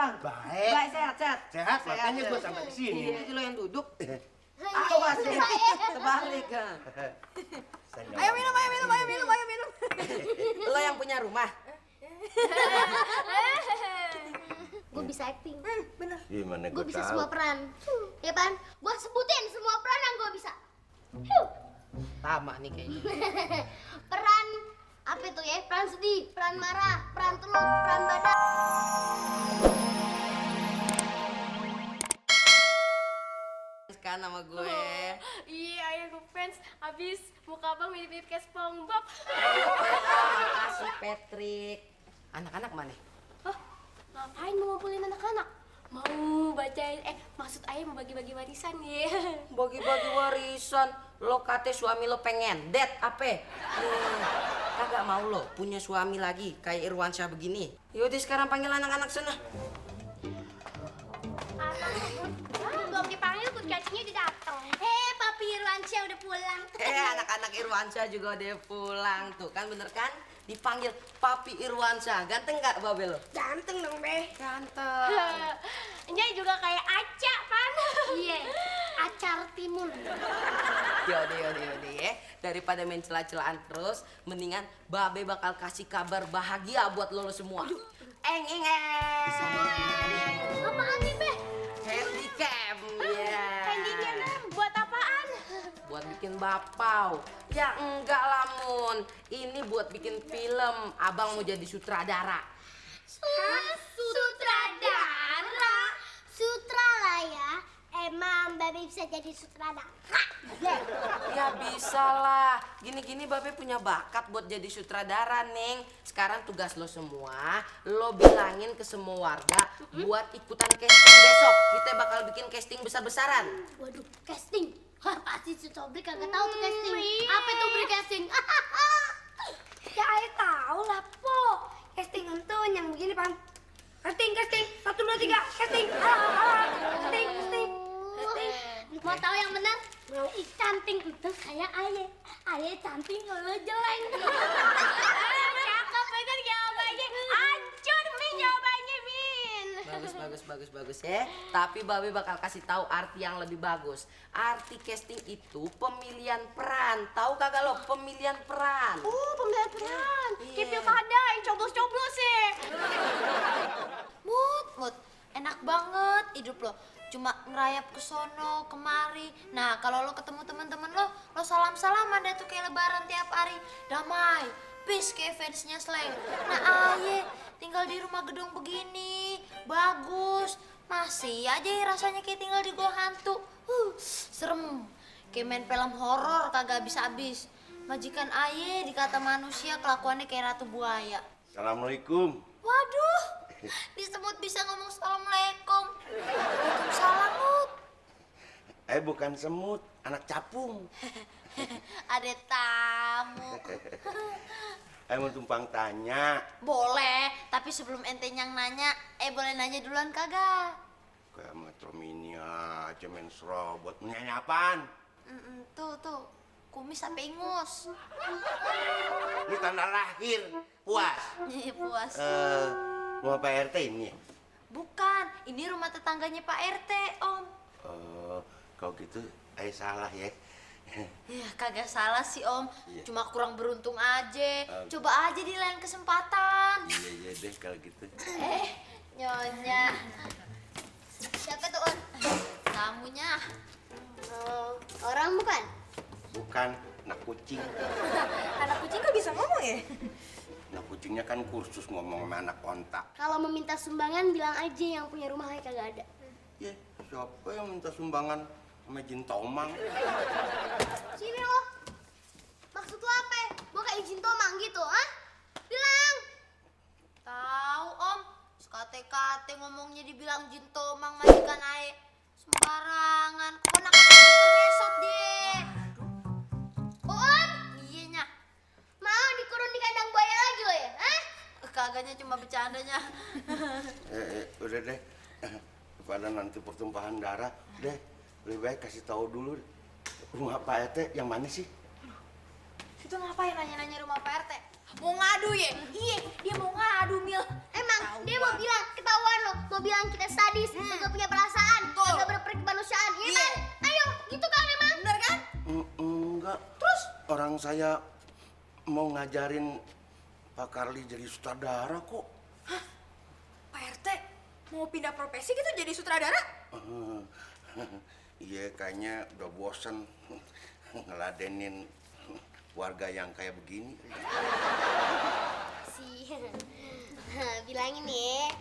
Bang? Baik. Baik, sehat. Sehat, makanya gue sampai ke sini. Ini lo yang duduk. Awas ya. Terbalik kan. Ayo minum. Lo yang punya rumah. Gue bisa acting. Bener. Gimana Gue gue bisa tahu? semua peran. Ya kan? Gue sebutin semua peran yang gue bisa. Sama nih kayaknya. Peran apa itu ya? Peran sedih, peran marah, peran telur, peran badak. Kan sama gue. Iya, ayah gue fans. Abis muka abang mirip-mirip kayak SpongeBob. Makasih Patrick. Anak-anak mana? Hah? Ngapain mau ngumpulin anak-anak? Mau bacain, maksud ayah mau bagi-bagi warisan ya. Bagi-bagi warisan. Lo kate suami lo pengen dead apa? Kagak mau lo punya suami lagi kayak Irwansyah begini. Yaudah sekarang panggil anak-anak sana. Belum dipanggil, kucing cacingnya udah dateng. Papi Irwansyah udah pulang. Anak-anak Irwansyah juga udah pulang tuh kan, bener kan? Dipanggil Papi Irwansyah. Ganteng gak babe lo? Ganteng dong, Be. Ganteng. Nyai juga kayak Aca, Pan. Iya, acar timun. Yaudah ya. Daripada main celah-celahan terus, mendingan babe bakal kasih kabar bahagia buat lo semua. Eng. Apaan nih, Be? Handycam. Ya. Handycam buat apaan? Buat bikin bapau. Ya enggak lah, Mun. Ini buat bikin film. Abang mau jadi sutradara. Sutradara? Sutra lah ya. Emang Babe bisa jadi sutradara? Ya bisa lah. Gini-gini Babe punya bakat buat jadi sutradara, Neng. Sekarang tugas lo semua, lo bilangin ke semua warga buat ikutan casting besok. Kita bakal bikin casting besar-besaran. Waduh, casting. Hah, pasti si Sobri kagak tahu tuh casting. Apa tuh beri casting? Ya ayah tahu lah, Po. Casting itu yang begini, Pan. Casting. 1, 2, 3, casting. Casting. Mau tahu yang benar? Canting itu kayak Aye. Aye cantik, lo jelek. Cakep bener jawabannya. Hancur, Min, jawabannya, Min. Bagus ya. Tapi Babe bakal kasih tahu arti yang lebih bagus. Arti casting itu pemilihan peran. Tahu kagak lo pemilihan peran? Pemilihan peran. Iya. Kayak pilkada yang coblos-coblos ya. Mut, enak banget hidup lo. Cuma ngerayap ke sono, kemari. Nah, kalau lo ketemu teman-teman lo salam-salaman deh tuh kayak lebaran tiap hari. Damai, peace kayak fansnya Slang. Nah, aye tinggal di rumah gedung begini, bagus. Masih aja ya rasanya kayak tinggal di gua hantu. Serem. Kayak main film horor kagak habis-habis. Majikan aye dikata manusia kelakuannya kayak ratu buaya. Assalamualaikum. Waduh, disebut bisa ngomong assalamualaikum. Waalaikumsalam, Mut. Bukan semut, anak capung. Ada tamu. Mau tumpang tanya. Boleh, tapi sebelum ente yang nanya, boleh nanya duluan kagak? Kayak Metro Mini aja main serobot. Nyanyi apaan? Tuh, kumis sampai ingus. Ini tanda lahir. Puas. Iya, puas. Mau Pak RT ini? Bukan, ini rumah tetangganya Pak RT, Om. Kalau gitu, salah ya. Ya, kagak salah sih, Om. Iya. Cuma kurang beruntung aja. Coba aja di lain kesempatan. Iya deh kalau gitu. Nyonya. Siapa tuh, On? Tamunya. Orang bukan? Bukan, anak kucing. Anak kucing kok bisa ngomong ya? Anak kucingnya kan kursus ngomong sama anak kontak. Kalau meminta sumbangan bilang aja yang punya rumah kayak kagak ada. Ya, siapa yang minta sumbangan sama Jin Tomang? Sini lo. Maksud lo apa? Mau kayak izin tomang gitu, ah? Bilang. Tahu, Om. Sekate-kate ngomongnya dibilang Jin Tomang majikan ae. Sembarangan. Keponakan Mister Ngesot deh. On, Iya nya. mau dikurung di kandang buaya lagi lo ya, ah? Kagaknya cuma bercandanya. Udah deh. Pada nanti pertumpahan darah, deh. Lebih baik kasih tahu dulu rumah Pak RT yang mana sih? Itu ngapain nanya-nanya rumah Pak RT? Mau ngadu ya? Iya, dia mau ngadu, Mil. Emang dia mau bilang ketahuan lo, mau bilang orang saya mau ngajarin Pak Karli jadi sutradara kok. Pak RT mau pindah profesi gitu jadi sutradara? Iya, kayaknya udah bosen ngeladenin warga yang kayak begini. Bilangin ya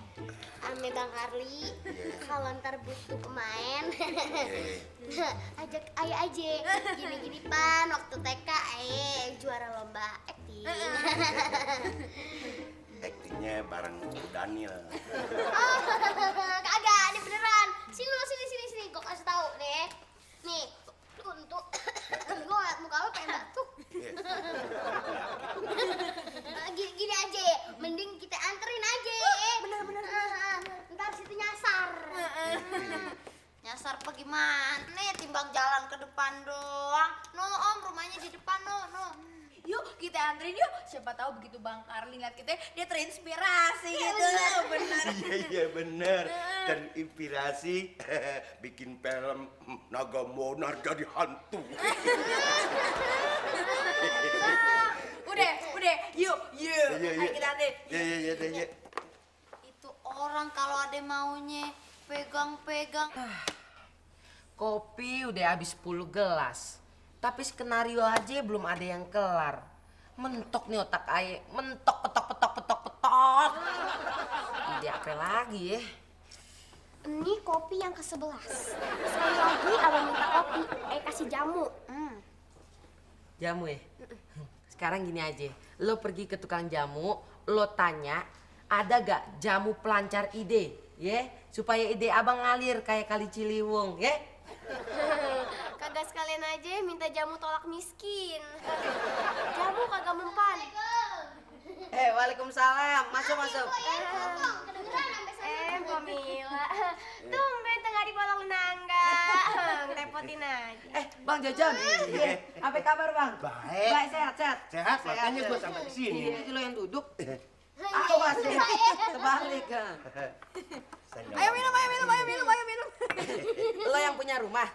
ame Bang Karli kalau ntar butuh pemain ajak ayo aja gini pan waktu TK juara lomba acting. Aktingnya bareng Daniel. Kagak, ini beneran. Sini gua kasih tahu nih. Nih, untuk gua ngeliat muka lu pengen batuk. Gini aja, mending kita anterin aja. Bener. Ntar situ nyasar. Nyasar apa gimana? Nih timbang jalan ke depan doang. No om, rumahnya di depan no. Yuk kita anterin yuk. Siapa tahu begitu Bang Karli ngeliat kita dia terinspirasi gitu. Bener. Iya bener. Terinspirasi bikin film Naga Monar jadi hantu. Udah. Yuk. Ayo kita anterin. Iya. Itu orang kalau ada maunya pegang-pegang. Kopi udah habis 10 gelas. Tapi skenario aja belum ada yang kelar. Mentok nih otak aye, mentok petok. Ide apa lagi ya? Ini kopi yang ke-11. Sekali lagi abang minta kopi, kasih jamu. Jamu ya? Sekarang gini aja, lo pergi ke tukang jamu, lo tanya, ada gak jamu pelancar ide, ya? Supaya ide abang ngalir kayak Kali Ciliwung, ya? Kagak sekalian aja minta jamu tolak miskin. Jamu kagak mempan. Waalaikumsalam, masuk. Mbak Mila, tumben tengah di kolong nangga. Ngerepotin aja. Bang Jojon, apa kabar bang? Baik. Baik, sehat. Sehat, makanya gua sampai kesini. Ini lo yang duduk. Awas ya, terbalik. Ayo minum. Lo yang punya rumah?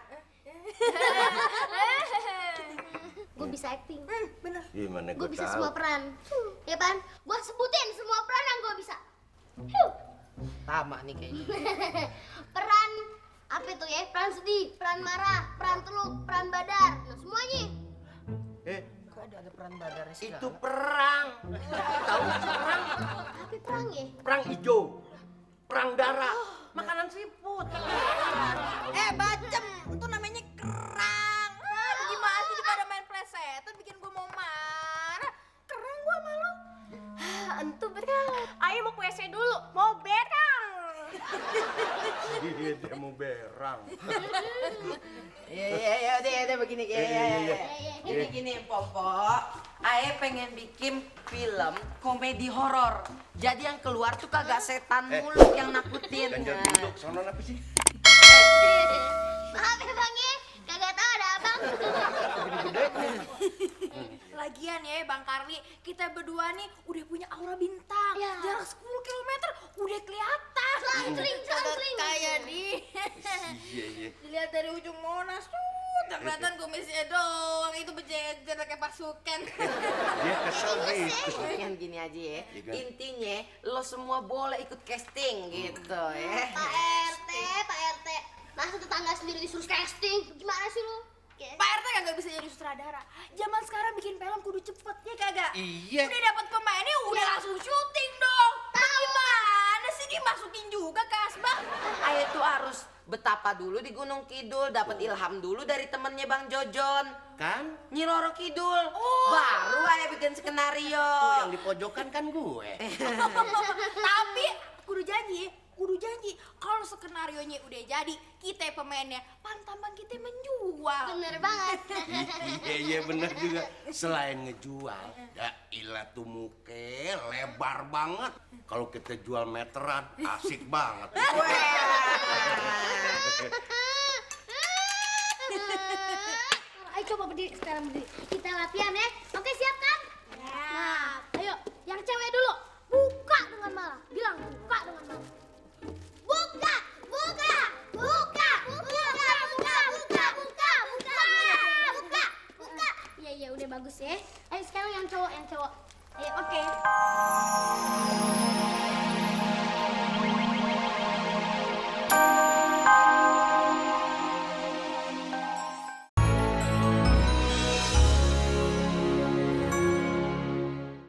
Gue bisa acting. Bener. Gimana Gue gua bisa tahu? semua peran. Ya pan? Gue sebutin semua peran yang gue bisa. Sama nih kayaknya. Peran apa itu ya? Peran sedih, peran marah, peran teluk, peran badar. Nah semuanya. Kok ada peran badar segala? Itu perang. Tahu perang? Tapi perang ya? Perang hijau. Perang darah. Makanan siput. Bacem, itu namanya kerang. Gimana sih pada main plesetan bikin gua mau marah. Kerang gua malu. Entu berat. Ayo mau ke WC dulu, mau berang. Iya, dia mau berang. Iya, udah begini. Gini, Popo. Ae pengen bikin film komedi horor. Jadi yang keluar tuh kagak setan mulu yang nakutin. Ganjar duduk, sono apa sih? Maaf ya bang ya, kagak tahu ada abang. Lagian ya Bang Karli, kita berdua nih udah punya aura bintang. Jarak 10 km udah kelihatan. Santring. Kayak Iya. dilihat dari ujung Monas tuh, tak kelihatan kumisnya doang. Itu berjejer kayak pasukan. Dia kesel gitu. Yang gini aja ya. Iya kan? Intinya lo semua boleh ikut casting gitu ya. Pak RT. Masa tetangga sendiri disuruh casting? Gimana sih lu? Pak RT kagak bisa jadi sutradara. Zaman sekarang bikin film kudu cepet ya kagak? Iya. Udah dapat pemainnya udah langsung syuting dong. Gimana sih dimasukin juga ke asbak? Ayo tuh harus betapa dulu di Gunung Kidul, dapat ilham dulu dari temennya Bang Jojon. Kan? Nyi Roro Kidul. Baru aja bikin skenario. Tuh yang di pojokan kan gue. Tapi kudu janji kalau skenarionya udah jadi, kita pemainnya pantaman kita menjual. Bener banget. Iya bener juga. Selain ngejual, ya ilah tuh muke lebar banget. Kalau kita jual meteran, asik banget. Ayo coba berdiri sekarang berdiri. Kita latihan ya. Oke siap kan? Nah, ayo yang cewek dulu. Buka dengan malah. Bilang buka dengan malah. Buka. Iya udah bagus ya. yang cowok. Ayo, oke.